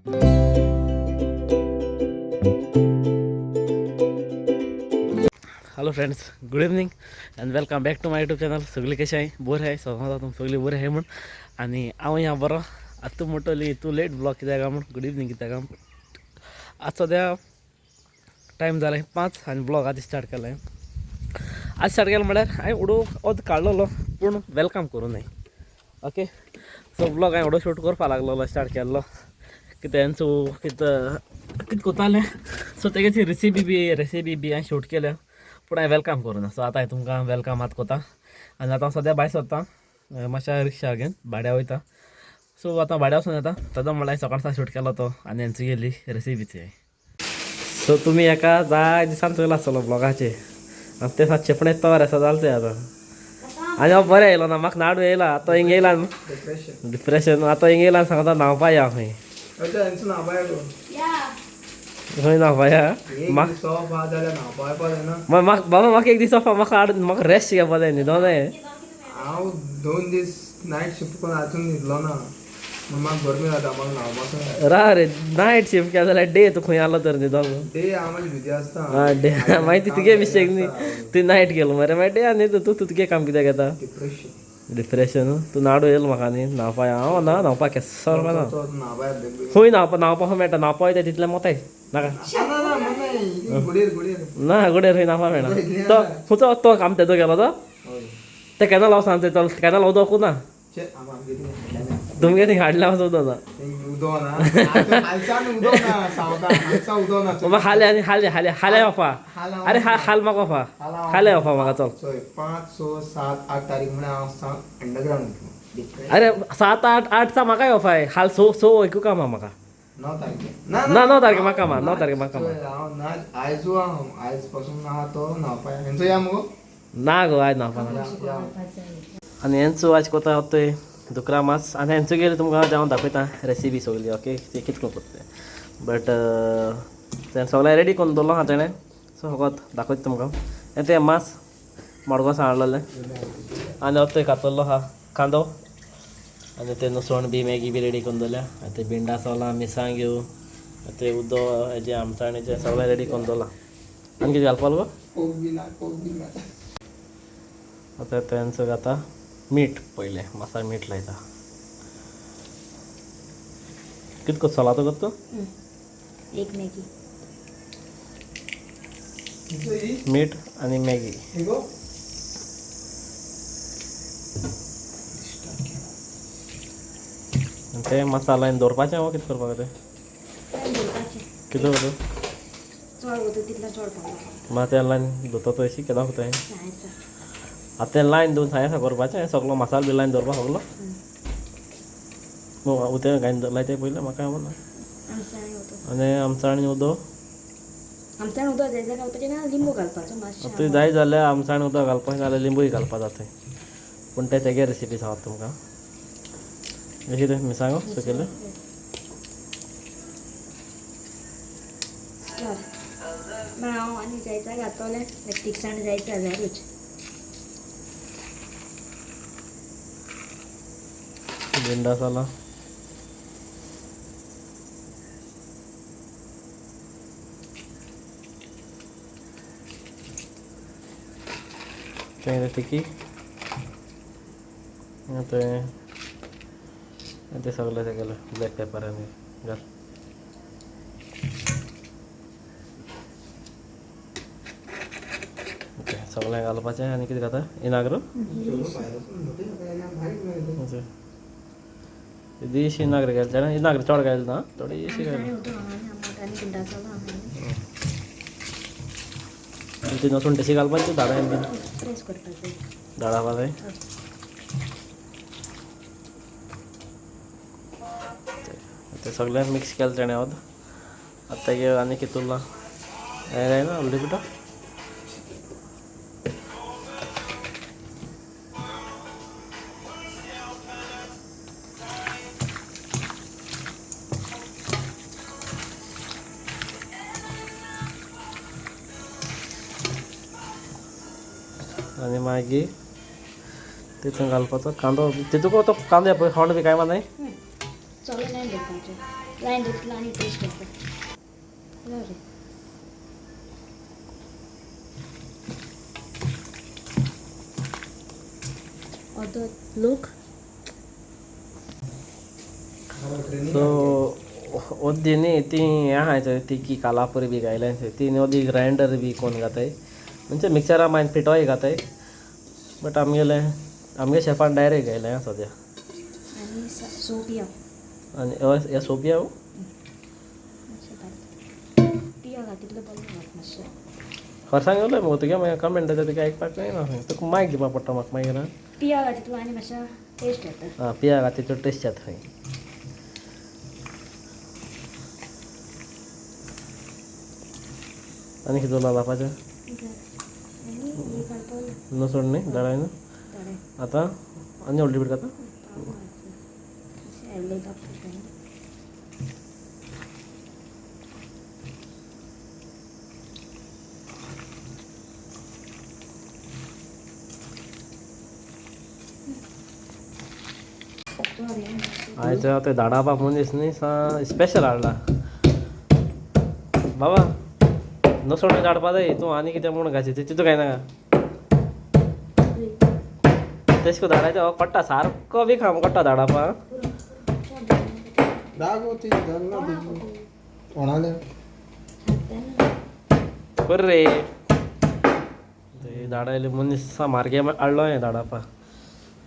Hello friends, good evening and welcome back to my YouTube channel. सगळी कशें आहे? बरें आहे सगळं, तुम सगळी बरें आहे म्हूण. आनी हांव ह्या बरो. आतां तूं म्हणटली तूं लेट ब्लॉग कित्याक म्हूण, गुड इवनींग कित्याक. आज सद्या टायम जाला 5 आनी ब्लॉग आतां स्टार्ट केला. आज स्टार्ट केलो म्हळ्यार हांवें उडो अर्द काडलेलो पूण welcome करूं न्हय. ओके, सो ब्लॉग हांवें उडो शूट करपाक लागलेलो, स्टार्ट केल्लो कितें सो कितें कितें कोतालें. सो तेगे रेसिपी बी हांवें शूट केल्या पूण हांवें welcome करूं ना. सो आतां हांवें तुमकां welcome आतां कोता. आनी आतां हांव सद्या भायर सरता, मातशा रिक्षा घेवन भाड्या वयता. सो आतां भाड्या वचून येता. तेदो म्हणल्यार सकाळ सावन शूट केलो तो आनी हेंची गेली रेसिपीची. सो तुमी एका जाय दिसान चोयला आसतलो ब्लॉगाचे. आनी ते सातशे पण तोर आसा जालें ते आतां. आनी हांव बरें येयलो ना, म्हाका नाडू येयला आतां हिंग येयला डिप्रेशन. आतां हिंग येयला सांगता न्हांवपा या खंय खंय न्हांवपा या. म्हाका बाबा म्हाका एक दीस ऑफ, म्हाका हाड, म्हाका रेस्ट घेवपा जाय, न्हिदो जाय. हांव 2 दीस नायट शिफ्ट करून अजून न्हिदलो ना, म्हाका गरमी जाता, म्हाका न्हांवपाक. रा रे, नायट शिफ्ट केला जाल्यार डे तूं खंय आलो तर न्हिदोंक. डे हांव मातशें बिजी आसता. आं, डे मागीर ती तुगे मिस्टेक न्ही, तूं नायट गेलो मरे, मागीर डे आनी तूं तुगे काम कित्याक येता. डिप्रेशन. डिप्रेशन तूं नाडू येयलो म्हाका न्ही न्हांवपा. हांव ना न्हांवपाक केसर ना खंय न्हांवपा, न्हांवपा खंय मेळटा, न्हांवपा वयता तितलें मोताय नाका ना गुडेर खंय न्हांवपा मेळना. तो खंयचो तो काम तेजो गेलो तो ते केन्ना लाव सांगता, तो केन्ना लाव उदक ना तुमगे थिंग हाडल्या वचून उदक ना. हाले आनी हाले हाले हाले वफा. अरे हाल म्हाका वफा, हाले वफा म्हाका चल. 5, 6, 7, 8 तारीख म्हळ्यार हांव अंडरग्रावंड. अरे 7, 8, 8 म्हाकाय वफा आहे. हाल 6, 6 एकू काम म्हाका. 9 तारखे ना 9 तारखे म्हाका मा, 9 तारखे म्हाका मा. हांव ना आयजू, हांव आयज पासून आहा तो न्हांवपा हेंचो या मुगो ना गो आयज न्हांवपा ना. आनी हेंचो आज कोता थंय धुकरा मास. आनी हेंचो गेले तुमकां हांव दाखयता रेसिपी सगळी. ओके, ते कितें करून कोत्ता तें, बट तें सगळें रेडी करून दवरलो आहा तेणें. सो फकत दाखयता तुमकां. आनी तें मास मडगांव हाडलेलें. आनी थंय कातरलो आहा कांदो. आनी तें नुसण बी मॅगी बी रेडी करून दवरल्या. आनी तें भिंडा सोलां मिरसांग्यो तें उदक हेजें आमसाणीचें सगळें रेडी करून दवरलां. आनी कितें घालपाक गो? आतां तेंचो आतां मीठ पयलें मासा मीठ लायता. कितें करता सोलातो करता? एक मॅगी मीठ आनी मॅगी. ते मसाला दवरपाचें वो कितें करपाक तें? कितें करता? चड वता तितलो चड पडलो. मागीर तें लायन धुता तो अशी केन्ना कोताय? आतां तें लायन दोन सायें करपाचें सगलो मसालो बी लायन दवरपा सगलो उदक घालून लायता पयलें म्हाका खबर ना. आनी आमसाण उदक आमसाण उदक जाय जाल्यार घालपाचें ना, लिंबू घालपाचो मातशें. तुवें जाय जाल्यार आमसाण उदक घालपाक जाल्यार लिंबूय घालपा जाता, पूण तें तेगे रेसिपी सांगता तुमकां. अशें तें मिरसांगो सुकेल्यो. हांव आनी जायचा घातलें तिखसाण जायचा जाल्यारूच. भिंडा सालां तें तिकी तें तें सगळें तेगेलें ब्लॅक पेपर आनी घाल. ओके, सगळें घालपाचें. आनी कितें घाता इनाग्रो? इल्लीशी इनाग्र घालचें, इनाग्र चड घायल ना, थोडीशी घायल. ती नसून तशी घालपाची दाडा बीन दाडा जाय. ते सगळें मिक्स केलें तेणें. आतां तेगे आनी कितें उरलां हें जायना हळदी पिठो. आनी मागीर तितून घालपाचो कांदो. तितून तो कांदो पळय खावण बी कांय मा न्हय. लायन दवरतलो आनी टेस्ट येता. बरें. लोक सो ओद्दी न्ही ती हें आहाय थंय तिकी कालापुरी बी घायल्या ती न्ही ओदी ग्रायंडर बी कोन्न घाताय, म्हणजे मिक्सरा मागीर पिठोय घाताय, बट आमगेले आमगे शेफान डायरेक्ट घायलें आं सद्या. आनी सोप या. आनी हे सोप या. पिया घातितलो बरें मातशें. खरें सांगलें मुगो तुगे मागीर कमेंट येता तुका आयकपाक मेळना, तुका मायक दिवपा पडटा म्हाका मागीर. पिया घातितलो आनी मातशें टेस्ट येता. आं, पिया घातितलो टेस्ट येता खंय. आनी कितें उरलां लावपाचें? लसूण न्ही दाळाय न्हू आतां आनी व्हडली बीट घाता. आयज ते दाडापा मनीस न्ही सा स्पेशल हाडला बाबा. लसूण धाडपा जाय तूं आनी कितें म्हूण घालची ते तितू काय नाका तेश को धाडायचो कोट्टा सारको बी खाम कोट्टा धाडापा. कर रे धाडायले मनीस सा मार्गे हाडलो हें धाडापा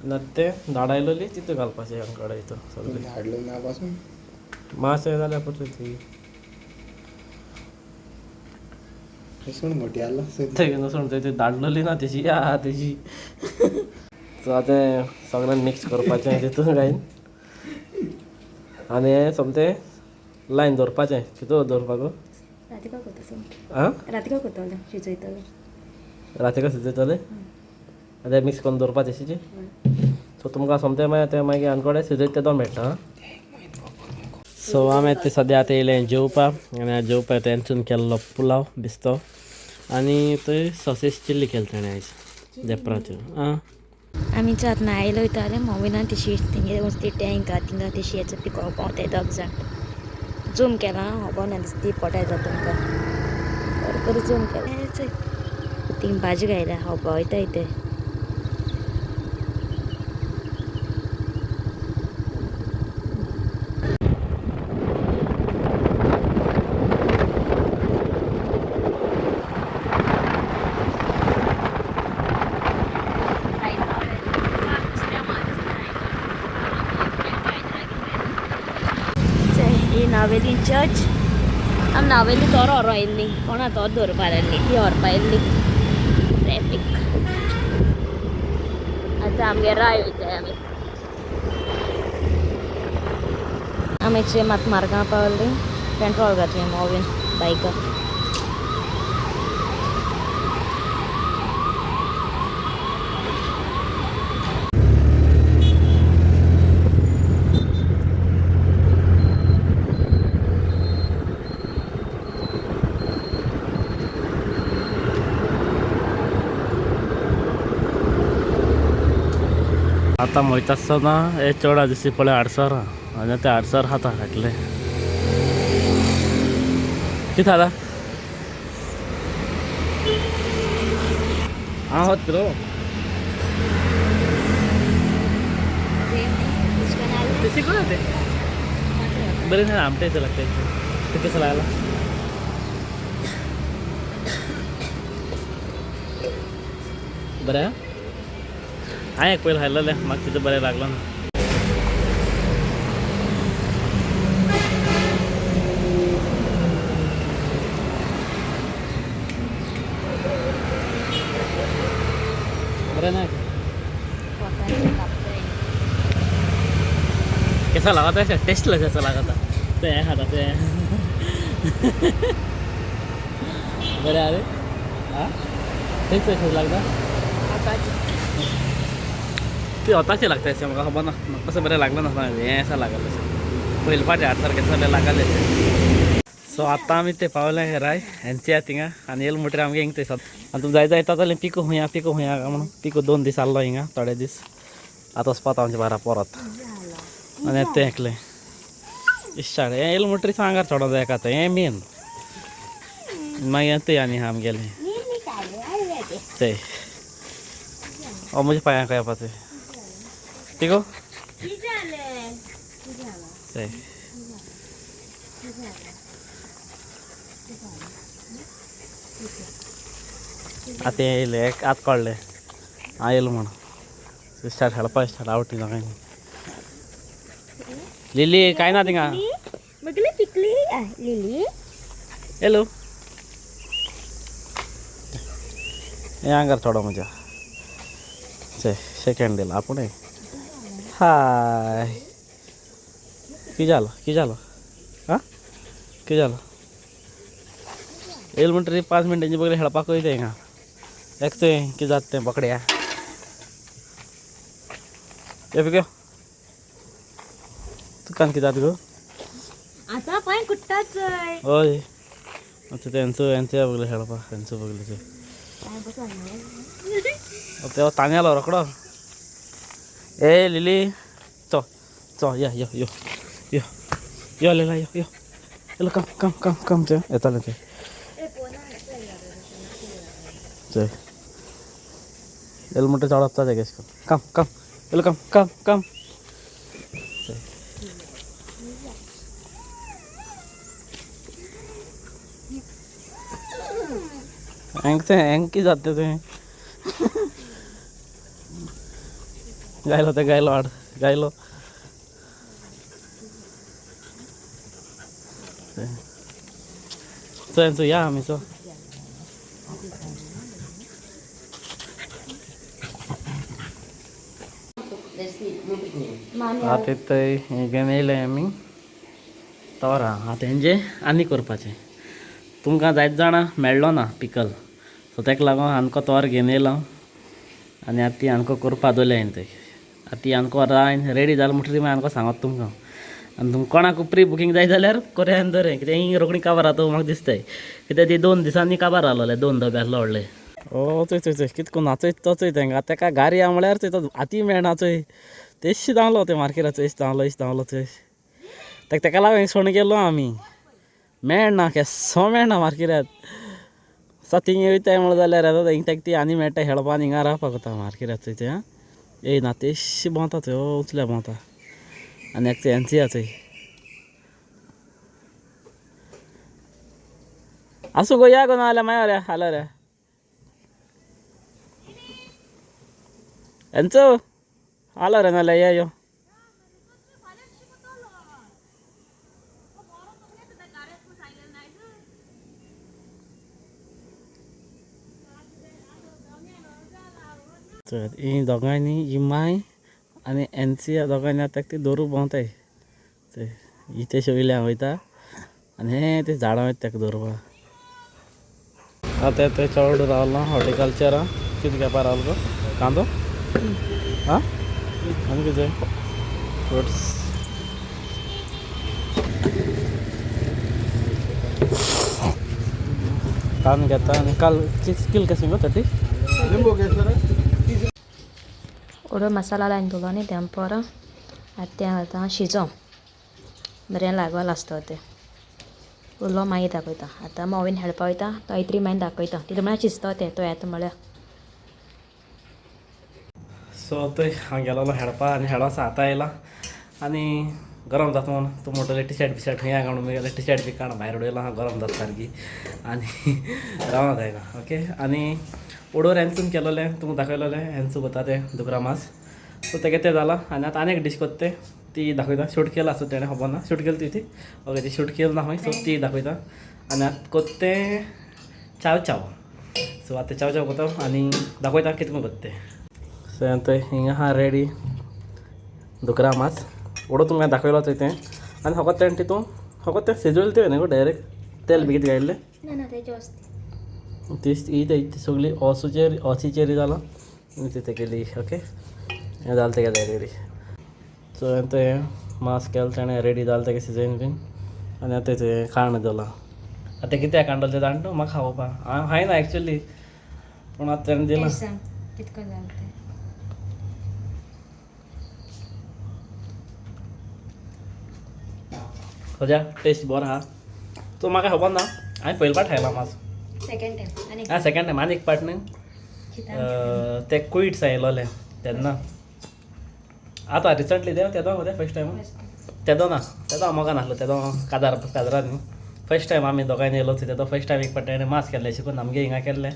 ना तें धाडायलोली तितू घालपाचें आमकडे हितू सगळें मातशें जाल्यार पुरो ती. लसूण थंय धाडलेली ना तेजी आहा तेजी. सो आतां सगळ्यांक मिक्स करपाचें तितून घायन आनी हें सोमतें लायन दवरपाचें. कितू दवरपाक? आं, रातीक शिजयतले आतां मिक्स करून दवरपाचें शिजी. सो तुमकां सोमतें मागीर तें मागीर आनकोडे शिजयत तेदो मेळटा. सो आमी ते सद्या आतां येयलें जेवपाक आनी जेवपाक तेंचून केल्लो पुलाव बिस्तो आनी थंय सॉसेज चिल्ली केली ताणें आयज देपराच्यो. आं, आमी आतां आयलो वयताले मोविना तिशी तेंगे ती टँक आहा थिंगा तिशी हेचो पिको पावताय दोग जाण झूम केला खबर ना दिसती पोटाय जाता तुमकां बरोबर झूम केला. थिंग भाजी घायल्या खावपा वयताय ते. ही नावेली चर्च. आमी नावेली तोरो व्हरो आयिल्ली कोणा तोर दवरपा आयिल्ली ती व्हरपा आयिल्ली ट्रॅफीक. आतां आमगे राय वयताय आमी. आमी मात मार्गां पावली पेट्रोल घातलें मोवीन बायकार. आतां वयता आसतना हे चोडा दिसती पळय आडसर आनी ते आडसर खाता घातले. कितें खाता? आं होत किलो ते शिकून ते बरें नाही आमटे लागते ते कसं लागला. बरें हांवें एक पयलीं खायलेलें म्हाका तितूं बरें लागलो ना. बरें ना कैसा लगा था? टेस्ट जैसा लगा था ते खाता ते बरें. अरे आं टेस्ट कशें लागता? ती हताशें लागता अशें म्हाका खबर ना, म्हाका कसं बरें लागलें ना हें अशें लागलें अशें पयले फावटी हाड सारकें सगळें लागलें. सो आतां आमी ते पावले राय एनसीआर थिंगा आनी येयल म्हणटरीर आमगे हिंग थंय आनी तुमी जाय जाय येता जाल्यार पिको हुंया पिको हुंया म्हणून पिको 2 दीस आहलो हिंगा थोडे दीस. आतां वचपाक आमच्या बारा परत आनी तें एकलें. इश्टाड हें येयलें म्हणटरी आंगार चडो जाय आतां हें मेन. मागीर तें आनी आमगेलें ते ओ म्हज्या पांयांक येवपाचें ठीक हो. ते आतां येयलें एक आतां कळ्ळें हांव येयलें म्हण स्टार्ट खेळपा स्टार्ट आवडटी दोगांयनी. लिली काय ना थिंगा मगले पिकली लिली. हॅलो हें आंगार थोडो म्हज्या सेकंड दिला आपूण. हाय की जालो की जालो आं की जालो येयलें म्हणटरी 5 मिनटांची बगले खेळपाक वयता हिंगा. एक तें कितें जाता तें बोकड्या यो पिक्यो तुकान कितें जाता गो आतां पांय कुट्टाच. हय आतां तेंचो हेंचो बगले खेळपाक तेंचो बगले ते तान्यालो रोकडो. ए लिली चो चो या यो यो यो यो लेला यो यो येलो कम कम कम कम चल येतालें तें चल येलो म्हणटा चडप तें कशें कम कम येलो कम कम कम. हेंक तें हेंक कितें जाता तें गायलो तें गायलो हाड गायलो. चल चल या आमी चल. आतां थंय हें घेवन येयले आमी तोरां. आतां हेंजें आनी करपाचें तुमकां जायत जाणां मेळ्ळो ना पिकल सो ताका लागून आमकां तोर घेवन येयलो आनी आतां ती आमकां करपा दवरल्या हांवें थंय. आतां ती आमकां रान रेडी जालें म्हणटरी मागीर आमकां सांगत तुमकां. आनी तुमकां कोणाक प्री बुकींग जाय जाल्यार कोरया दवरया कित्याक ही रोखडी काबार जाता म्हाका दिसताय कित्याक ती 2 दिसांनी काबार जालोले 2 डबे आसलो व्हडले. ओ चोय चोय चोय कितें करून नाचयत तो चोय तेंका तेका गारी आहा म्हळ्यार चोय तो आती मेळना चोय तेशी धांवलो ते मार्केटाचो चोय धांवलो इश धांवलो चोय तेका तेका लागून सोण गेलो आमी मेळना केसो मेळना मार्केटात. सा थिंग वयताय म्हणल्यार जाल्यार येता हिंग तेका ती आनी मेळटा खेळपा आनी हिंगा रावपाक वता मार्केटात चोय तें आं. येयना तेशी भोंवता थंय उचल्या भोंवता आनी एक तेंची आहा चोय. आसूं गो या गो ना जाल्यार मागीर रे हालो रे एंचो हालो रे नाल्यार या यो. ही दोगांयनी ही माय आनी एनसी दोगांयनी आतां ती दोरू भोंवताय ते ही तेशे वयल्यान वयता आनी हें ते झाडां वयता ताका दवरपाक. आतां तें चवड रावलां हॉर्टिकल्चरां कितें घेवपा रावलो गो कांदो आं आनी कितें फ्रुट्स. कांदो घेता आनी काल किल कशें गो 30. ओडो मसाला लायन दवरलो न्ही तें पोर आतां तें आतां शिजोवं बरें लागोल आसता तें उरलो मागीर दाखयता. आतां मोवीन हेडपा वयता तो इतरी मागीर दाखयता तितू म्हळ्यार शिजतो तें तो येता म्हळ्यार. सो थंय हांव गेलोलो हेडपा आनी हेडो आतां येयला आनी गरम जाता म्हणून तूं म्हणटलें टी शर्ट बी शर्ट खंय काडून गेलें टी शर्ट बी काड भायर उडयला गरम जाता सारकी आनी रावना जायना. ओके आनी ओडोर हेंचून केलोलें तुमकां दाखयलोलें हेंचो कोता तें दुकरा मास सो तेगे तें जालां. आनी आतां आनी एक डीश कोत्ता तें ती दाखयता. शूट केलां आसूं तेणें खबर ना शूट केली ती ती ओके ती शूट केली ना खंय सो ती दाखयता. आनी आतां कोत्ता तें चाव चाव सो आतां चाव चाव कोता आनी दाखयता कितें कोत्ता तें. सो आतां हिंगा आहा रेडी दुकरा मास ओडो तुमकां दाखयलो थंय तें. आनी फकत तेणें तितून फकत तें शिजयलें तें न्ही गो डायरेक्ट तेल बी कितें घायल्लें ना ना तेजें वस्त ती ही सगळी ओसूचेर ओसीचेर जालां ती तेगेली. ओके हें जालें तेगेलें रेडी. सो आतां हें मास केलें तेणें रेडी जालें तेगें शिजयन बीन आनी आतां तें खाण दवरलां. आतां कित्याक कांडल तें जाण तूं म्हाका खावोवपा हांव खायना एक्चुली पूण आतां तेणें दिलां. कितको जालें तें. सद्या टेस्ट बरो आहा. सो म्हाका खबर ना, हांवें पयले पाट खायला मांस. सेकंड टायम आनी आं, सेकंड टायम. आनी एक पाट न्ही, ते कुइट्स आयलोले तेन्ना. आतां रिसंटली ते तेदो तें फर्स्ट टायम तेदो ना, तेदो मोगान आसलो तेदो काजार काजरान न्ही. फर्स्ट टायम आमी दोगांयनी येयलो तेदो फर्स्ट टायम एक फावट तेणें मांस केल्लें शिकून आमगे हिंगा केल्लें.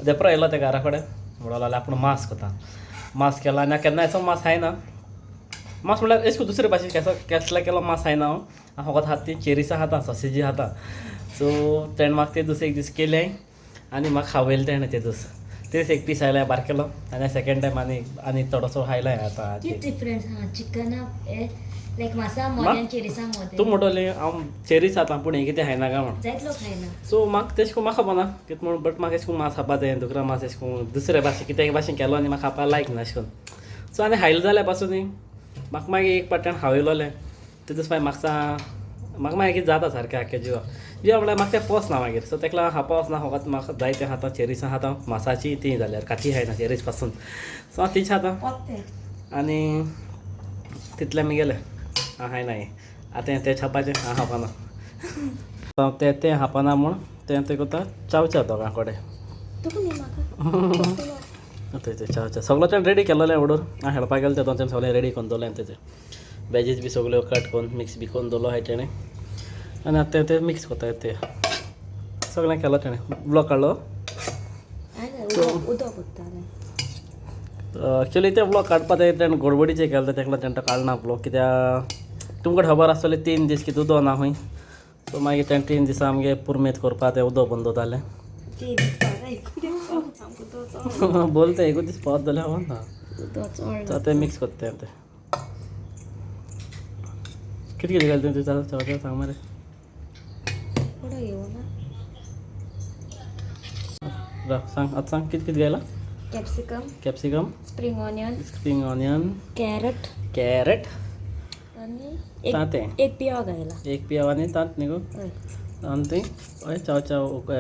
देपरो येयलो ते घरा कडेन, म्हणून लागलो आपूण मांस करता. मांस केला आनी केन्ना असो मांस खायना. मांस म्हणल्यार अशें करून दुसरे भाशेन केसो केसले केलो मांस खायना हांव. हांव फकत खाता ती चेरीसां खाता, सॉसेजी खाता. सो तेणें म्हाका ते दीस एक दीस केलें आनी म्हाका खावयलें तेणें ते दीस. तेच एक पीस आयलें बारकेलो आनी सेकेंड टायम आनी आनी थोडोसो खायला आतां. कित डिफरन्स आहा चिकना लायक मासा मोदें आनी चेरीसा मोदें? तूं म्हणटली हांव चेरीस खाता पूण हें कितें खायना काय म्हण. जायत लोक खायना. सो म्हाका तेश कोन्न म्हाका खबर ना कितें म्हूण, बट म्हाका एशें कोन्न मांस खावपा जाय. दुकरा मांस एशें कोन्न दुसरे भाशेन कित्याक भाशेन केलो आनी म्हाका खावपा लायक ना एशें कोन्न. सो आनी खायलें जाल्यार पासून न्ही म्हाका मागीर एक पाट तेणें खावयलोलें ते दीस मागीर म्हाका म्हाका मागीर कितें जाता सारकें आख्खें जिवा जिवा म्हणल्यार म्हाका तें पोस ना मागीर. सो तेका लागून खावपा वचना. फकत म्हाका जाय तें खाता, चेरीसां खाता मासाची ती जाल्यार काती खायना चेरीस पासून. सो हांव तीच खाता आनी तितलें आमी गेलें. हांव खायना हें आतां तें छापाचें हांव खावपाना. हांव तें तें खावपाना म्हूण तें तें करता चाव चाव दोगां कडेन. तुका न्ही, म्हाका. थंय थंय चाव चाव सगळो तेणें रेडी केल्लोलें ऑर्डर. हांव खेळपाक गेलो तेदोन तेणें सगळें रेडी करून दवरलें. तेजें वेजीस बी सगळ्यो कट करून मिक्स बी करून दवरलो आहाय तेणें आनी आतां तें मिक्स करता. तें सगळें केलो तेणें. ब्लॉग काडलो. उदक उदक उरतालें. एक्चुली ते ब्लॉग काडपा ते तेणें गडबडीचें केलें, तेका लागून तेणें काडना ब्लॉग, कित्याक तुमकां खबर आसतलें 3 दीस कितें उदक ना खंय. सो मागीर तेणें 3 दिसां आमगे पुरमेत करपा तें उदक बंद जातालें. 3 दीस बोल तें एकूच दीस पावत जाल्यार खबर ना. उदक चड. सो तें मिक्स करता तें. कितें कितें घालता तूं चाव चाव, सांग मरे. थोडो घेवं ना. राव, सांग आतां, सांग कितें कितें घायलां. Capsicum. Capsicum. Spring onion. Spring onion. Carrot. Carrot. आनी एक तांतें. एक पियाव घायला. एक पियाव आनी तांत न्ही गो? हय. आनी तें हय, चाव चाव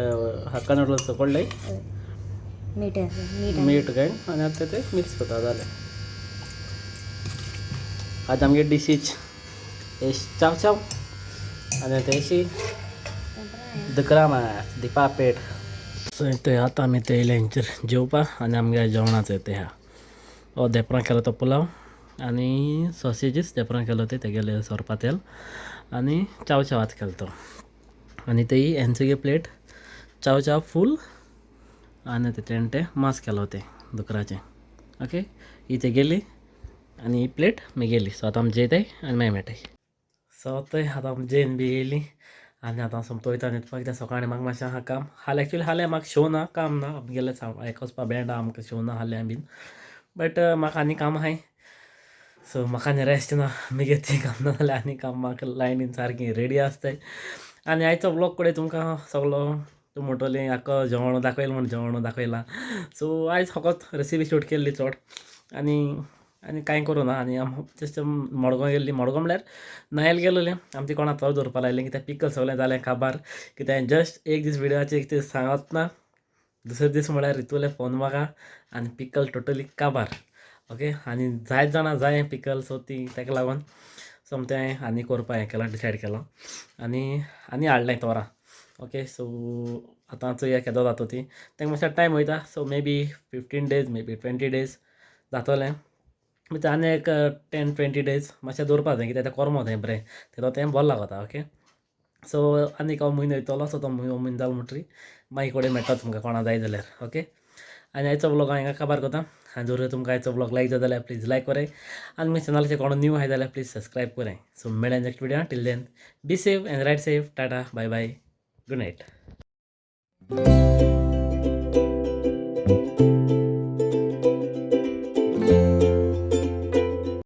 हाक्का नूडल्स उकडले. हय, मीठ आसा, मीठ. मीठ घाय आनी आतां तें मिक्स करता, जालें. आज आमगे डिशीज चाव चाव आनी तेशी दुकरा मास दिपापेट. सो ते आतां आमी ते येयले हेंचेर जेवपाक आनी आमगे जेवणाचें तें आहा. हो धेपरां केलो तो पुलाव आनी सॉसेजीस, धेपरां केलो ते तेगेले सोरपातेल आनी चाव चावात केलो तो आनी तेyi हेंचगे प्लेट चाव चाव फूल आनी ते तेणें तें मांस केलो तें दुकराचें. ओके, ही तेगेली आनी ही प्लेट मेगेली. सो आतां आमी जेयताय आनी मागीर मेळटाय. सो थंय आतां आमी जेवन बी येयलीं आनी आतां सोमतो वयता न्हिदपाक, कित्याक सकाळीं म्हाका मातशें आहा काम हाल्यां. एक्चुली हाल्यां म्हाका शो ना, काम ना. आमगेलें एक वचपा बँड आहा, आमकां शो ना हाल्यां बीन, बट म्हाका आनी काम आहाय. सो म्हाका आनी रेस्ट ना. मागीर तें काम ना जाल्यार आनी काम म्हाका लायनीन सारकी रेडी आसताय. आनी आयचो व्लॉग कडेन तुमकां सगलो तूं म्हणटली आख्खो जेवण दाखयलें म्हूण जेवण दाखयलां. सो आयज फकत रेसिपी शूट केल्ली चड आनी आनी कांय करूं ना. आनी आम जस्ट मडगांव गेल्ली. मडगांव म्हणल्यार नायल गेलोलें. आमची कोणा चव दवरपा लायलें, कित्याक पिकल सगळें जालें काबार. कित्याक जस्ट एक दीस विडियोचें कितें सांगत ना, दुसरे दीस म्हळ्यार रितूले फोन म्हाका आनी पिकल टोटली काबार. ओके, आनी जायत जाणां जाय पिकल. सो ती ताका लागून सोमतें आनी करपा हें केलां, डिसायड केलां आनी आनी हाडलें तोरां. ओके, सो आतां चोया केदो जाता ती. तांकां मातसो टायम वयता. So maybe 15 days, maybe 20 days जातलें. मागीर आनी एक 10-20 डेज मातशें दवरपा जाय, कित्याक तें कोरमो तें बरें तेदो तें बरें लागता. ओके, सो आनी एक म्हयनो वयतलो. सो तो म्हयनो म्हयनो जालो म्हणटरी मागीर कडेन मेळटा तुमकां कोणा जाय जाल्यार. ओके, आनी आयचो व्लॉग हांव हिंगा काबार करता. आनी जर तुमकां आयचो व्लॉग लायक जाता जाल्यार प्लीज लायक कराय आनी म्हज्या चॅनलाचेर कोण न्यू आहाय जाल्यार प्लीज सबस्क्रायब कराय. सो मेळया next video. Till then, be safe and ride safe. Tata, bye bye, good night.